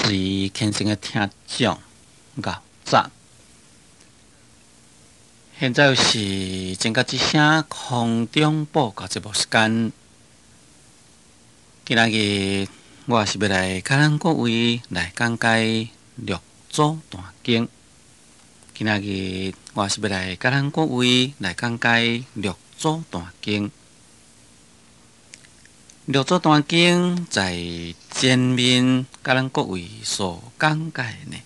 隨虔誠的聽眾，𠢕早。現在是正覺之聲空中報告節目時間。今仔日我是欲來共咱各位來講解六祖壇經。今仔日我是欲來共咱各位來講解六祖壇經。六祖壇經在前面共咱各位所講解的呢，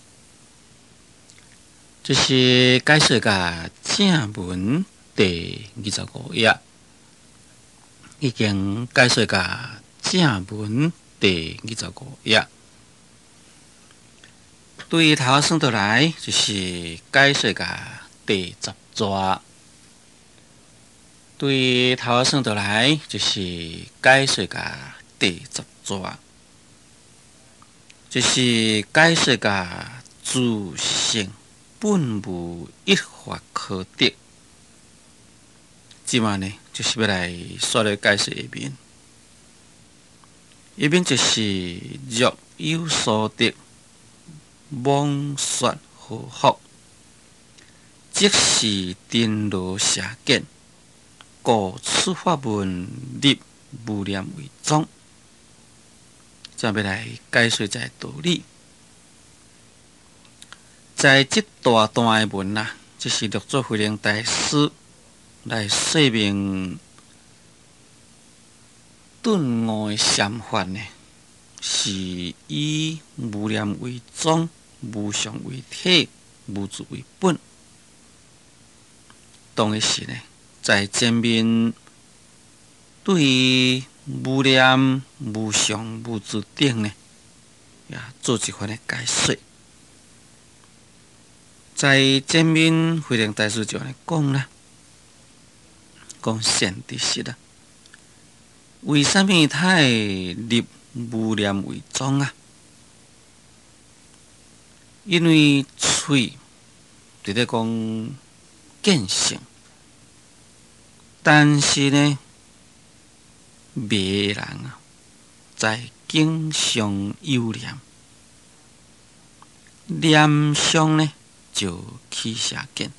就是解說甲正文第二十五頁，已經解說甲正文第二十五頁。對頭算倒來，就是解說甲第十逝。對頭算倒來，就是解說甲第十逝，就是解說甲自性本無一法可得。這馬呢，就是欲來煞來解說下面，下面就是若有所得，妄說禍福，即是塵勞邪見。故此法門立無念為宗，這欲來解說這个道理。在這大段的文啊，這是六祖慧能大師來說明頓悟的禪法呢，是以無念為宗，無相為體，無住為本。當時呢，在前面對於無念、無相、無住等呢，也做一番的解說。在前面慧能大師就按呢講啦，講善知識啊，為啥物他會立無念為宗啊？因為喙佇咧講見性。但是呢，迷的人啊，在境上有念，念上呢就起邪見，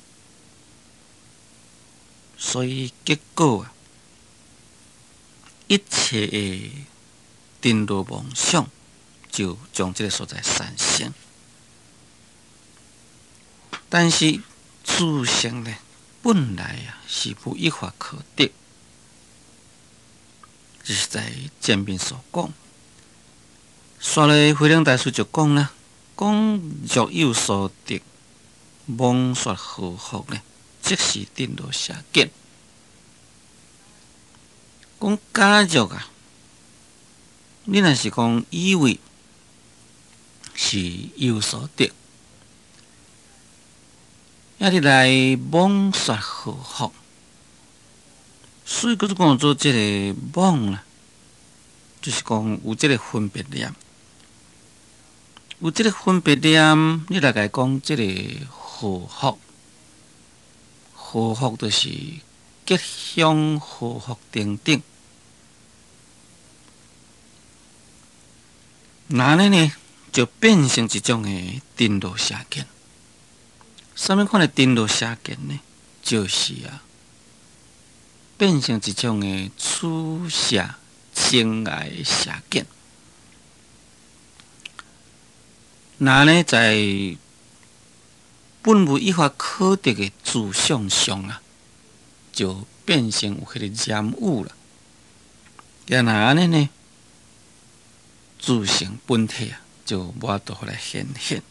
所以結果啊，一切的顛倒妄想就將這个所在產生。但是自性呢，本來啊是無一法可得，這是在前面所講。煞來慧能大師就講啦，講若有所得，妄說禍福呢，即是顛倒邪見。講假若啊，你若是講以為是有所得，抑你來妄說禍福，所以閣講做這个妄啦，就是講有這个分別念，有這个分別念，你來共伊講這个禍福，禍福就是吉凶禍福等等。那按呢呢，就變成一種的顛倒邪見。啥物款的顛倒邪見呢？就是啊，變成一種的取捨情愛的邪見。那呢，在本無一法可得的自相上啊，就變成有彼个染污啦。也若按呢呢，自性本體啊，就無法度來顯現。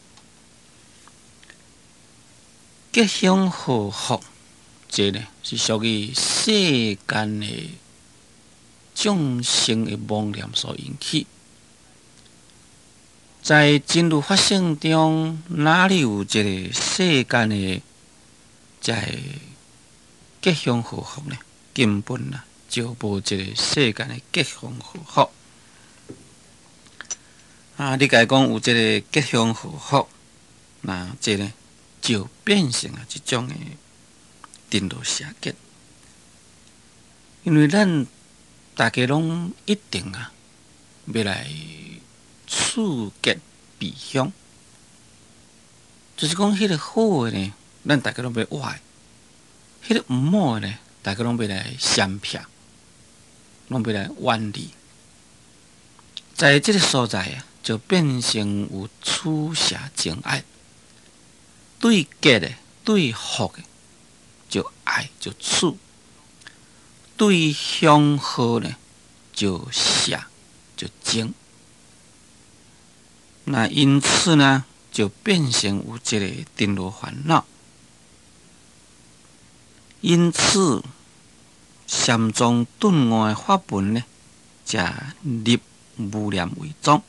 吉凶禍福，這呢是屬於世間的眾生的妄念所引起。在真如法性中，哪裡有這个世間的這个吉凶禍福呢？根本啊，就無這个世間的吉凶禍福。啊，你共伊講有這个吉凶禍福，那這呢就變成啊一種的顛倒邪見。因為咱大家攏一定啊，欲來刺激避凶，就是講彼个好的呢，咱大家攏欲倚；彼个毋好的呢，大家攏欲來閃避，攏欲來遠離。在這个所在啊，就變成有取捨情愛，對吉的、對福的就愛就取；對凶禍呢，就捨就憎。那因此呢，就變成有這个顛倒煩惱。因此，禪宗頓悟的法門呢，才立無念為宗，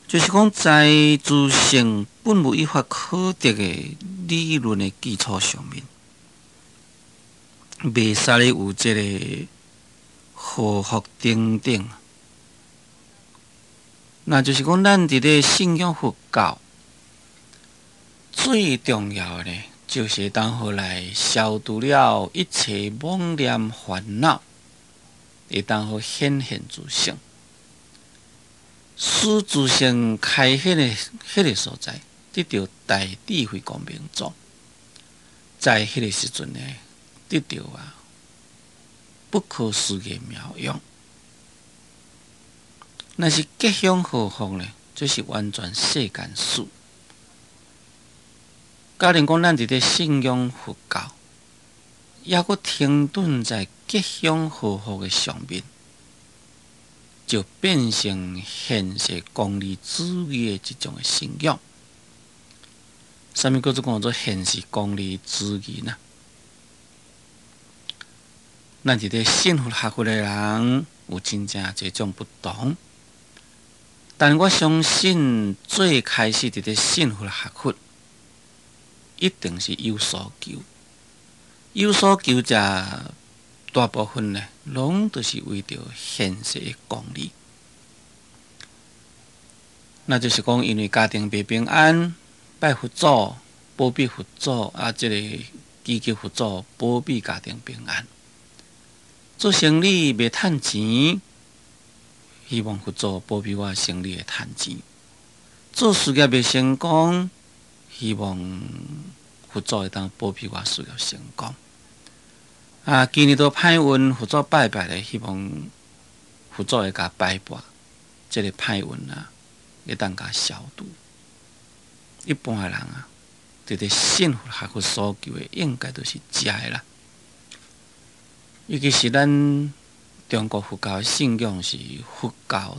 就是講在自性本無一法可得的理論的基礎上面，袂使咧有這个禍福等等。那就是講，咱佇咧信仰佛教最重要的呢，就是會當予來消除了一切妄念煩惱，會當予顯現自性，使自性開顯的彼个所在，得著大智慧光明藏，在彼个時陣呢，得著啊不可思議妙用。若是吉凶禍福呢，這是完全世間事。假如講咱佇咧信仰佛教，猶閣停頓在吉凶禍福的上面，就變成現實功利主義的一種的信仰。啥物叫做講做現實功利主義呢？咱佇咧信佛學佛的人有真正濟種不同，但我相信最開始佇咧信佛學佛，一定是有所求，有所求者大部分呢，攏都是為著現實的功利。那就是講，因為家庭袂平安，拜佛祖保庇佛祖，啊，這个祈求佛祖保庇家庭平安。做生意袂趁錢，希望佛祖保庇我生意會趁錢。做事業袂成功，希望佛祖會當保庇我事業成功。啊，今年都歹運，佛祖拜拜咧，希望佛祖會共擺撥這个歹運啊，會當共消除。一般的人啊，佇咧信佛學佛所求的，應該都是這个啦。尤其是咱中國佛教的信仰是佛教、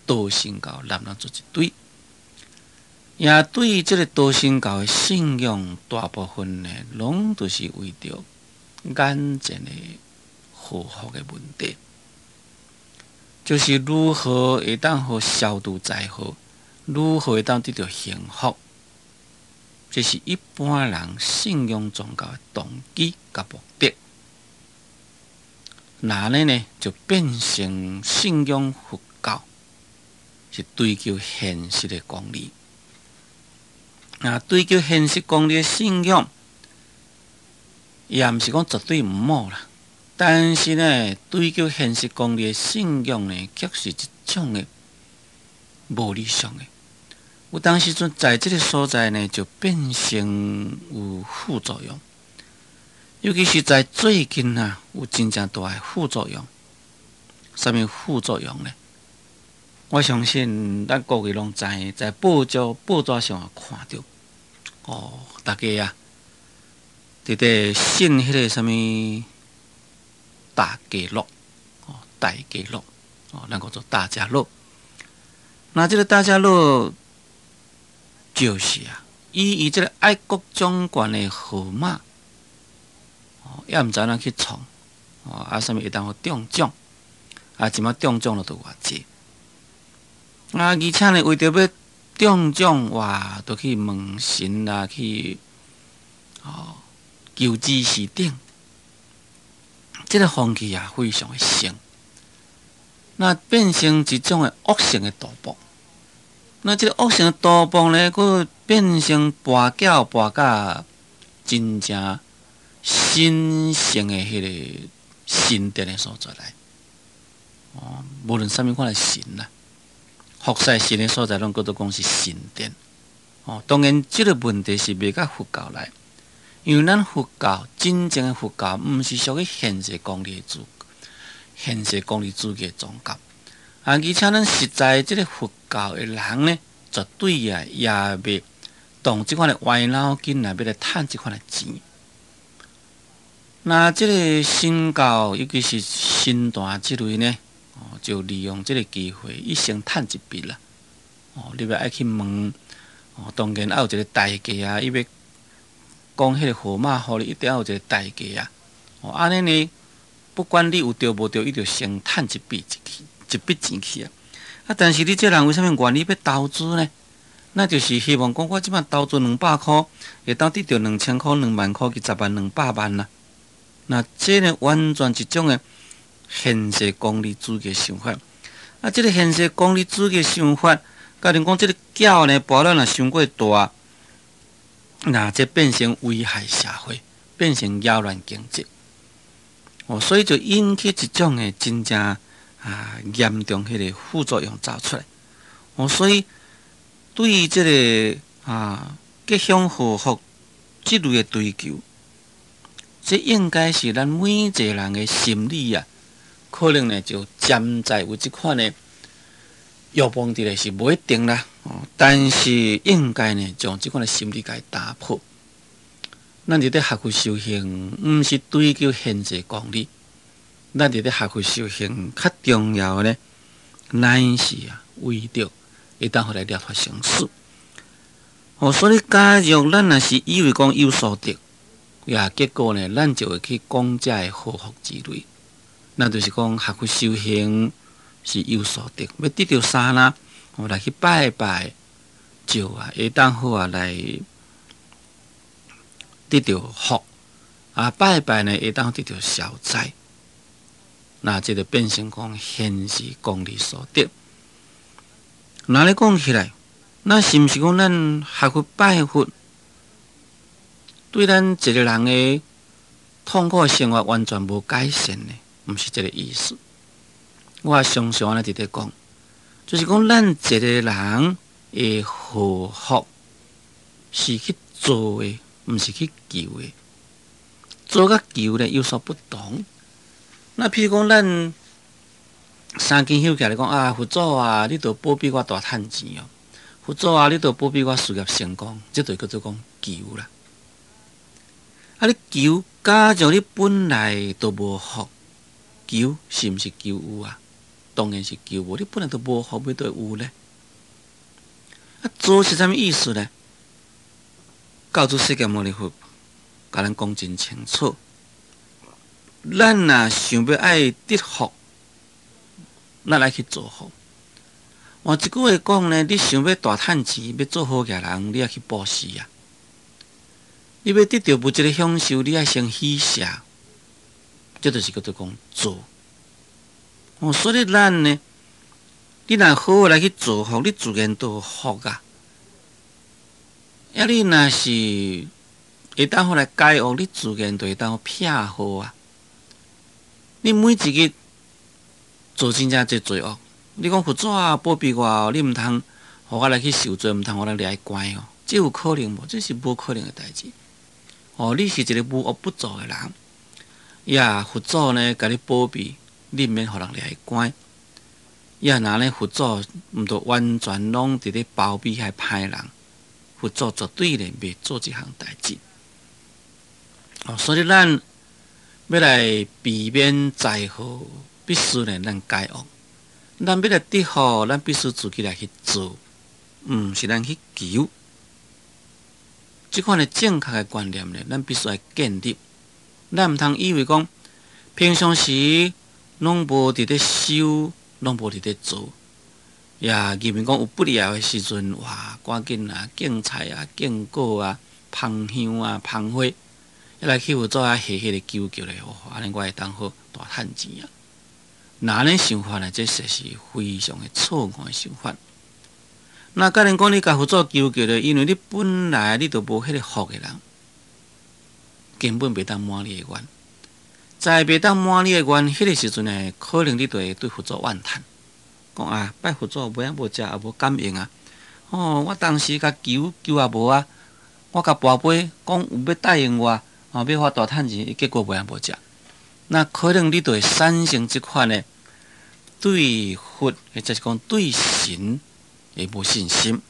多神教擸擸做一堆，也對這个多神教的信仰，大部分呢，攏都是為著眼前的禍福的問題，就是如何會當予消除災禍，如何會當得著幸福，這是一般人信仰宗教的動機佮目的。那按呢呢，就變成信仰佛教是追求現實的功利。那追求現實功利的信仰，也毋是講絕對毋好啦。但是呢，追求現實功利的信仰呢，卻是一種的無理想的。有當時陣在這个所在呢，就變成有副作用。尤其是在最近啊，有真正大的副作用。啥物副作用呢？我相信咱各位攏知，在報章、報紙上也看著，哦，大家啊，佇咧信彼个啥物大家樂，哦，大家樂，哦，咱講做大家樂。那這个大家樂就是啊，以伊這个愛國獎券的號碼。也毋知按怎去創，哦，啊，啥物會當予中獎？啊，這馬中獎了都偌濟。啊，而且呢，為著欲中獎，哇，都去問神啦，去哦求指示等，這个風氣啊，非常的盛。那變成一種的惡性的賭博。那這个惡性的賭博呢，閣變成跋筊跋甲真正神聖的彼个神殿的所在來，哦，無論啥物款的神啦，服侍神的所在，攏叫做講是神殿。哦，當然，這個問題是袂佮佛教來，因為咱佛教真正的佛教，毋是屬於現世功利主，現世功利主義的宗教。啊，而且咱實在這個佛教的人呢，絕對啊也袂動這款的歪腦筋來欲來趁這款的錢。那這個神教，尤其是神壇這類呢，哦，就利用這個機會，伊先趁一筆啦。哦，你欲愛去問，哦，當然愛有一個代價啊，伊欲講彼個號碼，予你一定愛有一個代價啊。哦，按呢呢，不管你有著無著，伊就先趁一筆去，一筆錢去啊。啊，但是你這人為啥物願意欲投資呢？那就是希望講，我這擺投資200箍，會當得著2000箍、2萬箍去10萬、200萬啦。那這呢，完全一種的現世功利主義想法。啊，這個現世功利主義想法，假如講這個教呢，跋了若傷過大，那這變成危害社會，變成擾亂經濟。哦，所以就引起一種的真正啊嚴重彼個副作用走出來。哦，所以對於這個啊吉凶禍福這類的追求，這應該是咱每一個人的心理啊，可能呢就潛在有這款的欲望佇咧是無一定啦。哦，但是應該呢將這款的心理共伊打破。咱佇咧學佛修行，毋是追求現世功利，咱佇咧學佛修行較重要的呢，乃是啊為著會當予來了脫生死。哦，所以假如咱若是以為講有所得，呀，結果呢，咱就會去講這个禍福之類，那就是講學佛修行是有所得，欲得著啥呢？我來去拜拜，就啊會當好啊來得著福啊，拜拜呢會當得著消災，那這就變成講現世功利所得。那咧講起來，那是毋是講咱學佛拜佛，對咱一個人的痛苦生活完全無改善呢？毋是這個意思。我常常按呢佇咧講，就是講咱一個人的禍福是去做的，毋是去求的。做佮求呢有所不同。那譬如講，咱三更休起來講啊，佛祖啊，你著保庇我大趁錢哦。佛祖啊，你著保庇我事業成功，這就叫做講求啦。啊，你求，假如你本來就無福，求是毋是求有啊？當然是求無，你本來就無福，欲佗會有呢？啊，做是啥物意思呢？教主釋迦牟尼佛共咱講真清楚，咱若想欲愛得福，咱愛去造福。換一句話講呢，你想欲大趁錢，欲做好額人，你愛去布施啊！你欲得著物質的享受，你愛先喜捨，這就是叫做講做。哦，所以咱呢，你若好好來去造福，你自然就有福啊。啊，你若是會當好來解厄，你自然就會當避禍啊。你每一日做真正濟罪惡，你講佛祖啊保庇我，你毋通予我來去受罪，毋通予我來掠關哦，這有可能無？這是無可能的代誌。哦，你是一個無惡不作的人，呀，佛祖呢，共你保庇，你毋免予人掠關。呀，若呢佛祖毋著完全攏佇咧包庇遐歹人，佛祖絕對呢袂做這項代誌。哦，所以咱欲來避免災禍，必須呢咱解惡。咱欲來得福，咱必須自己來去做，毋是咱去求。這款的正確的觀念呢，咱必須愛建立。咱毋通以為講平常時攏無佇咧修，攏無佇咧做，呀，認為講有不利的時陣，哇，趕緊啊，敬菜啊，敬果啊，捧香啊，捧花，一來去佛祖遐下彼個求叫咧，哦，按呢我會當好大趁錢啊！若按呢想法呢，這實是非常的錯誤的想法。那假如講你共佛祖求叫咧，因為你本來你就無彼個福的人，根本袂當滿你的願。在袂當滿你的願，彼個時陣呢，可能你就會對佛祖怨嘆。講啊，拜佛祖無影無食，也無感應啊。哦，我當時共求求也無啊，我共跋杯講有欲答應我，哦，欲予我大趁錢，結果無影無食。那可能你就會產生這款的對佛或者是講對神的無信心，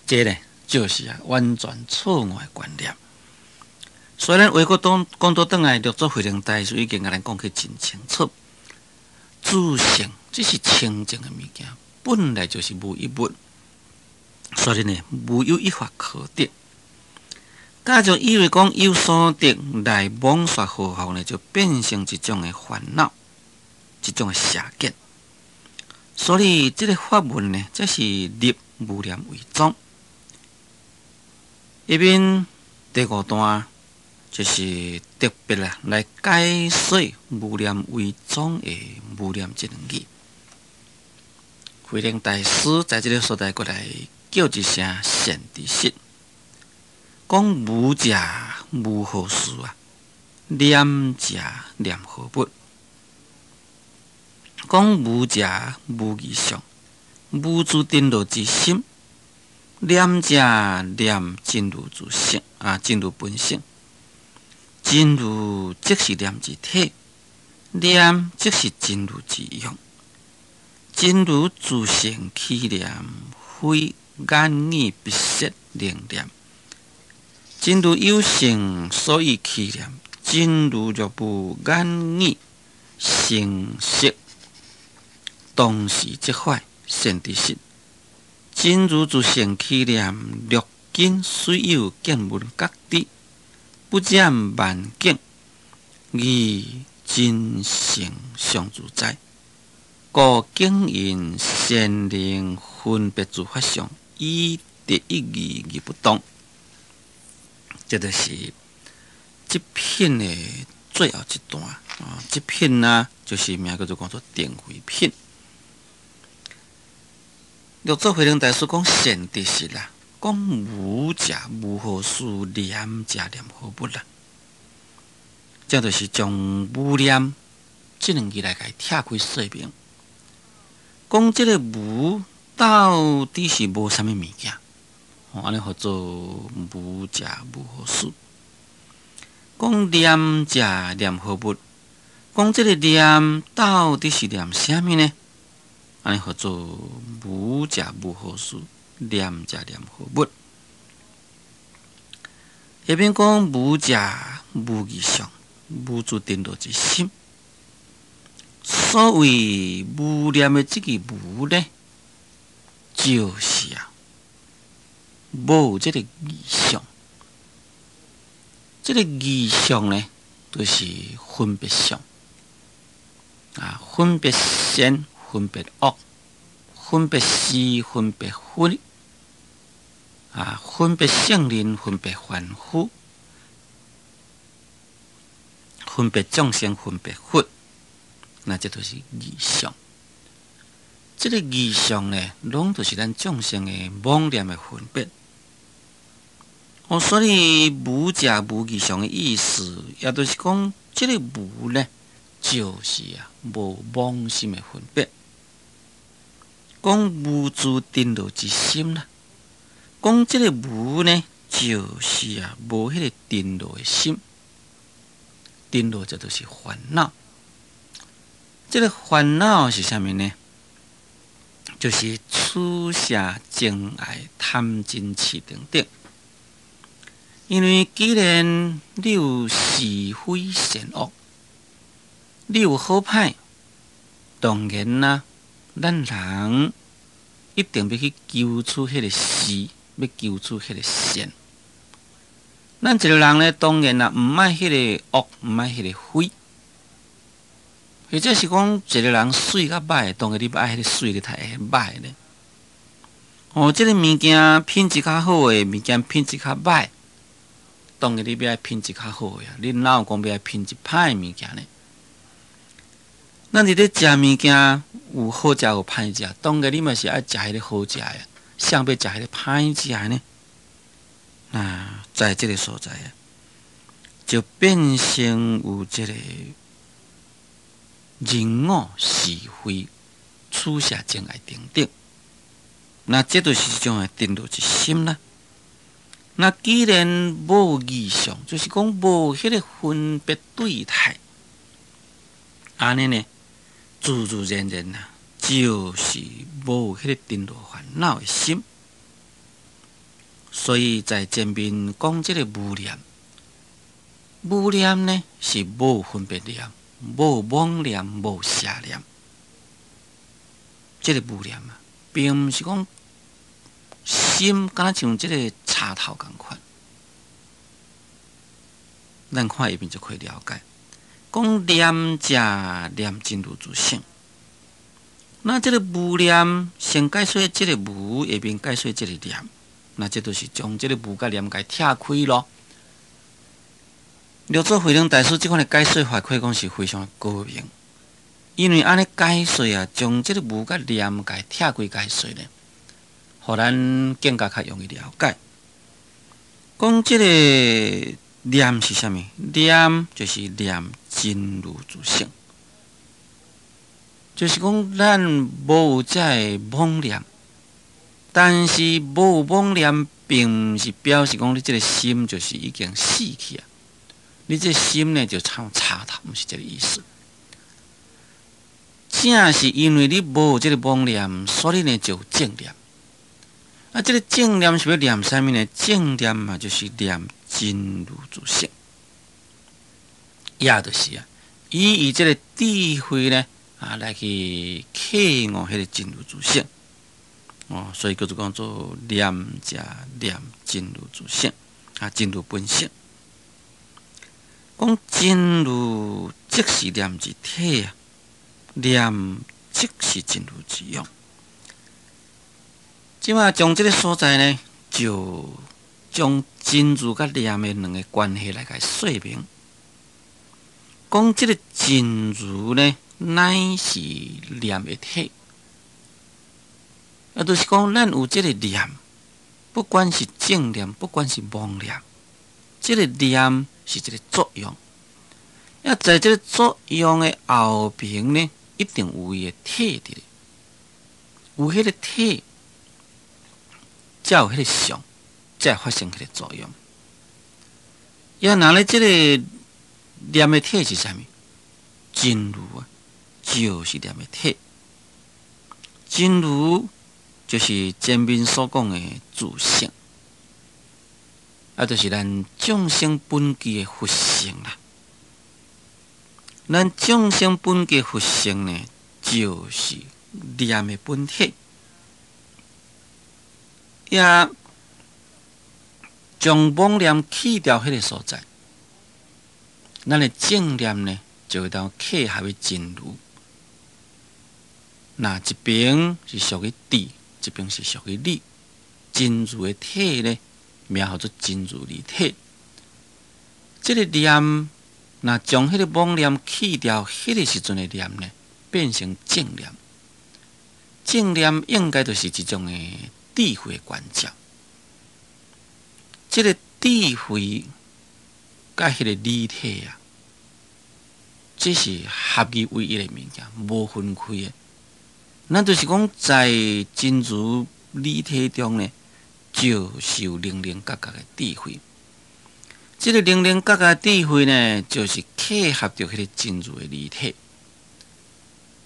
這呢就是啊完全錯誤的觀念。所以咱話閣講講倒轉來，六祖慧能大師已經共咱講去真清楚，自性這是清淨的物件，本來就是無一物，所以呢，無有一法可得。假如以為講有所得來妄說何妨呢，就變成一種的煩惱，一種的邪見。所以這个法門呢，這是立無念為宗。下面第五段就是特別啊來解說無念為宗的無念這兩字。慧能大師在這个所在閣來叫一聲善知識。講無者無何事啊，念者念何物？講無者無疑相，無住定樂之心；念者念真如自性啊，真如本性。真如即是念之體，念即是真如之用。真如自性起念，非眼耳鼻舌能念。真如有性，所以起念；真如若無眼耳聲色，當時即壞，善知識。真如自性起念，六根雖有見聞覺知，不染萬境，而真性常自在。故境因善能分別諸法相，以得一義而不動。這就是這品的最後一段啊！這品呢，就是名叫做講做定慧品。六祖慧能大師講善知識啦，講無者無何事，念者念何物啦。這就是將無念這兩字來共伊拆開說明。講這个無到底是無啥物物件。按呢號做無者無何事。講念者念何物？講這个念到底是念啥物呢？按呢號做無者無何事，念者念何物？下面講無者無疑相，無住定樂之心。所謂無念的這个無呢，就是啊，無這个疑相，這个疑相呢，就是分別相啊，分別善，分別惡，分別是，分別非，啊，分別聖人，分別凡夫，分別眾生，分別佛，那這就是疑相。這个疑相呢，攏就是咱眾生的妄念的分別。哦，所以無者無疑相的意思，也就是講，這个無呢，就是啊，無妄心的分別。講無住定樂之心啦，講這个無呢，就是啊，無彼个定樂的心。定樂這就是煩惱。這个煩惱是啥物呢？就是取捨情愛貪嗔癡等等。因為既然你有是非善惡，你有好歹，當然啦，咱人一定欲去求取彼个是，欲求取彼个善。咱一个人呢，當然啦，毋愛彼个惡，毋愛彼个非。或者是講一个人媠較歹，當然你欲愛彼个媠，你才會歹咧。哦，這个物件品質較好的，物件品質較歹，當然你欲愛品質較好的啊！你哪有講欲愛品質歹的物件呢？咱佇咧食物件有好食有歹食，當然你嘛是愛食彼个好食的，誰欲食彼个歹食的呢？那在這个所在啊，就變成有這个人我是非、取捨情愛等等。那這就是一種的定落之心啦。那既然無異相，就是講無彼个分別對待，按呢呢，自自然然啊，就是無彼个塵勞煩惱的心。所以在前面講這个無念，無念呢是無分別念、無妄念、無邪念。這个無念啊，並毋是講心敢若像這个插頭仝款。咱看下面就可以了解。講念者念真如自性，那這个無念先解說這个無，下面解說這个念，那這就是將這个無佮念共拆開囉。六祖慧能大師這款的解說法，可以講是非常的高明，因為按呢解說啊，將這个無佮念共拆開解說呢，予咱更加較容易了解。講這个念是啥物？念就是念真如自性，就是講咱無有這个妄念，但是無有妄念，並毋是表示講你這个心就是已經死去啊。你這心呢就像插頭，毋是這个意思。正是因為你無有這个妄念，所以呢就有正念。啊，這个正念是欲念啥物呢？正念嘛，就是念真如自性，也就是啊，以這个智慧呢啊來去契悟彼个真如自性。哦，所以叫做講做念者念真如自性，啊，真如本性。講真如即是念之體啊，念即是真如之用。這馬將這个所在呢，就將真如佮念的兩个關係來共說明。講這个真如呢，乃是念的體，啊，就是講咱有這个念，不管是正念，不管是妄念，這个念是一个作用。啊，在這个作用的後邊呢，一定有伊的體佇咧，有彼个體，才有彼个相，才會發生彼个作用。啊，若咧這个念的體是啥物？真如啊，就是念的體。真如就是前面所講的自性，啊，就是咱眾生本具的佛性啦。咱眾生本具佛性呢，就是念的本體。也將妄念去掉彼个所在，咱的正念呢，就會當契合於真如。若一邊是屬於智，一邊是屬於理。真如的體呢，名號做真如理體。這个念，若將彼个妄念去掉，彼个時陣的念呢，變成正念。正念應該就是一種的智慧的觀照。這个智慧佮彼个理體啊，這是合二為一的物件，無分開的。咱就是講，在真如理體中呢，就是有稜稜角角的智慧。這个稜稜角角的智慧呢，就是契合著彼个真如的理體，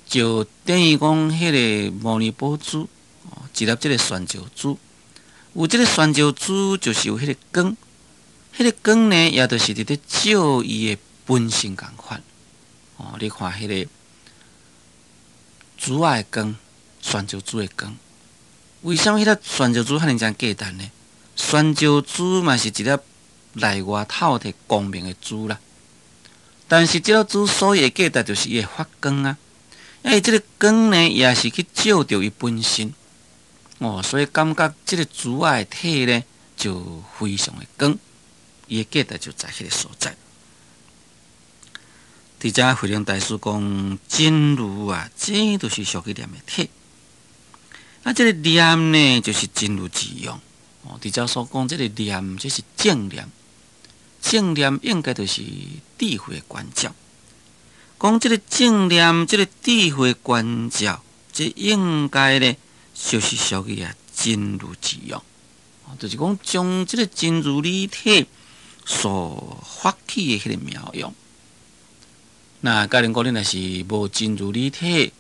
就等於講彼个摩尼寶珠，一粒這个玄照珠，有這个玄照珠，就是有彼个光，彼个光呢，也就是佇咧照伊的本性仝款。哦，你看彼个珠仔的光，玄照珠的光，為啥物彼粒玄照珠遐爾濟價值呢？玄照珠嘛是一粒內外透徹光明的珠啦。但是這粒珠所以的價值，就是伊會發光啊。啊，伊這个光呢，也是去照著伊本身。哦，所以感覺這个珠仔的體呢，就非常的光，伊的價值就在彼个所在。佇遮慧能大師講真如啊，這就是屬於念的體。啊，這个念呢，就是真如之用。哦，佇遮所講這个念，這是正念。正念應該就是智慧的觀照。講這个正念，這个智慧觀照，這應該呢，就是屬於啊真如之用，就是講將這个真如理體所發起的彼个妙用。那假如講你若是無真如理體，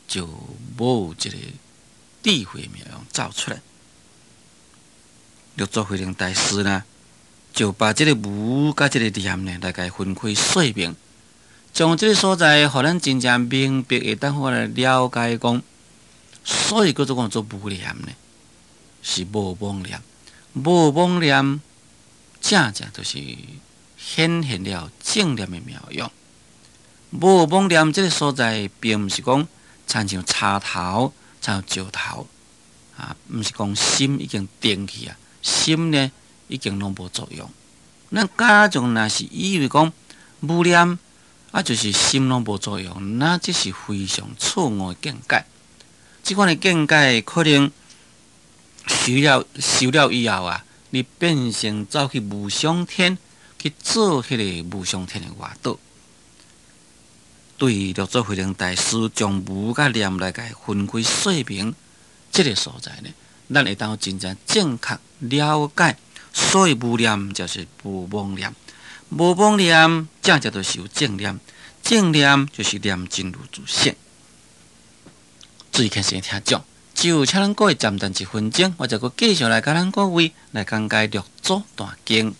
就無這个智慧妙用走出來。六祖慧能大師呢，就把這个無佮這个念呢，來共伊分開說明，將這个所在，予咱真正明白，會當好來了解講，所以叫做講做無念呢，是無妄念，無妄念，正正就是顯現了正念的妙用。無妄念這个所在，並毋是講親像柴頭、親像石頭啊，毋是講心已經定去啊，心呢已經攏無作用。咱假將若是以為講無念啊，就是心攏無作用，那這是非常錯誤的見解。這款的見解可能修了以後啊，你變成走去無想天去做彼个無想天的外道。對六祖慧能大師將無佮念來共伊分開說明，這个所在呢，咱會當真正正確了解，所謂無念就是無妄念，無妄念正正就是有正念，正念就是念真如自性。注意聽先聽講，就請咱各位暫停一分鐘，我再閣繼續來佮咱各位來講解六祖壇經。